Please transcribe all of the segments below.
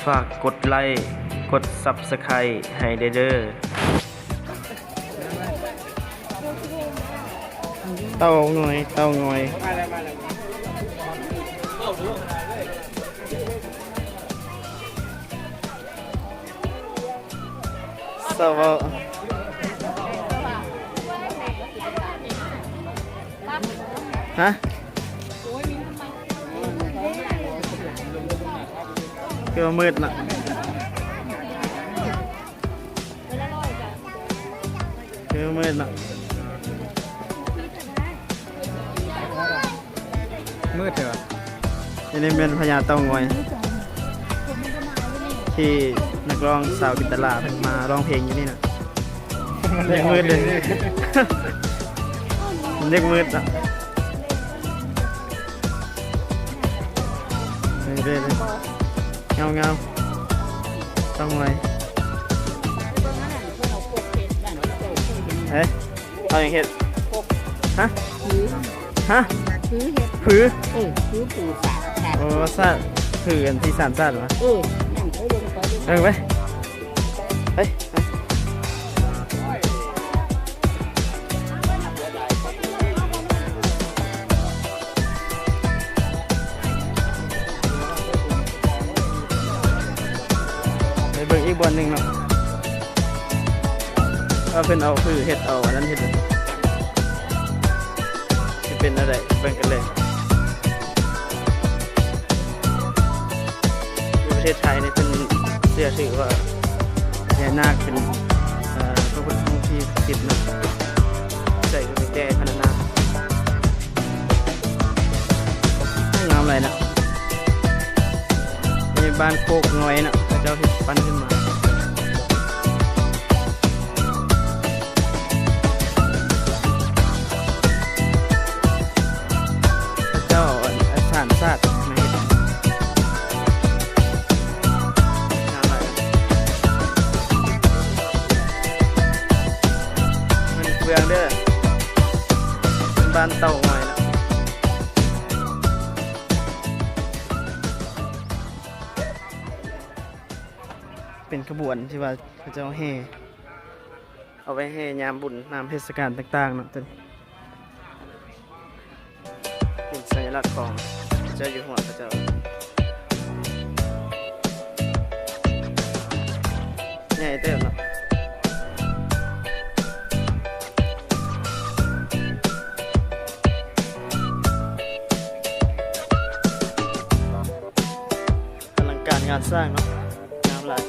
ຝາກກົດໄລ້ ກົດຊັບສະໄຄຣບ໌ໃຫ້ແດ່ເດີ. ເຕົ້າງ່ອຍ ເຕົ້າງ່ອຍ ຊາວເວົ້າ ຮະ? ຄືວ່າມືດເນາະ ຄືວ່າມືດເນາະ ມືດແທ້ຫວາ. ອັນນີ້ແມ່ນພະຍາເຕົ້າງ່ອຍ ທີ່ນັກຮ້ອງສາວກິນຕະຫຼາເພິ່ນມາຮ້ອງເພງຢູ່ນີ້ນະ. ເດັກມືດເດ້ ເດັກມືດເນາະ. ເດ້ໆ ເງົາໆ ຕ້ອງໄວ ເອີ ເອົາຫຍັງເຮັດ? ຮະ? ຫື ຮະ? ຫືເຮັດ ຫື? ເອີ ຫືປູສາດ ສາດ ໂອ້ ສາດ ຫືອັນທີ່ສາມສາດຫວາ? ເອີ ນັ້ນ ເອີ ເບິ່ງໄປ ເບິ່ງໄປ ໄປ ໄປ ໄປເບິ່ງອີກບ່ອນໜຶ່ງເນາະ ວ່າເພິ່ນເອົາ ຄືເຮັດເອົາອັນນັ້ນເຮັດ ຊິເປັນແນວໃດ ເບິ່ງກັນເລີຍ. ຢູ່ປະເທດໄທນີ້ເພິ່ນເຊື່ອຖືວ່າພະຍານາກເປັນ ເອີ ພະພຸດທະອົງທີ່ສັກສິດເນາະ ໃສ່ເປັນແຈພະນານາ ງາມຫຼາຍນະ. ໃນບ້ານໂຄກງ່ອຍນະ ເຂົາເຈົ້າເຮັດປັ້ນຂຶ້ນມາ. ເຈົ້າເອົາອັນສາມສາດມາເຮັດ ງາມຫຼາຍ ມັນເຟືອງເດີ ເປັນບ້ານເຕົ້າງ່ອຍນະ. ເປັນຂະບວນທີ່ວ່າເຂົາເຈົ້າແຫ່ ເອົາໄວ້ແຫ່ຍາມບຸນ ຍາມເທດສະການຕ່າງໆເນາະ ຕົວນີ້ເປັນສັນຍະລັກຂອງເຈົ້າຢູ່ຫົວເຂົາເຈົ້າ ໃຫຍ່ເຕີບເນາະ. ອະລັງການງານສ້າງເນາະ ງາມຫຼາຍ.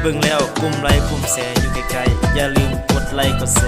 ເບິ່ງແລ້ວກົມໄລ້ກົມແຊຢູ່ໃກ້ໆ ຢ່າລືມກົດໄລ້ກົດແຊ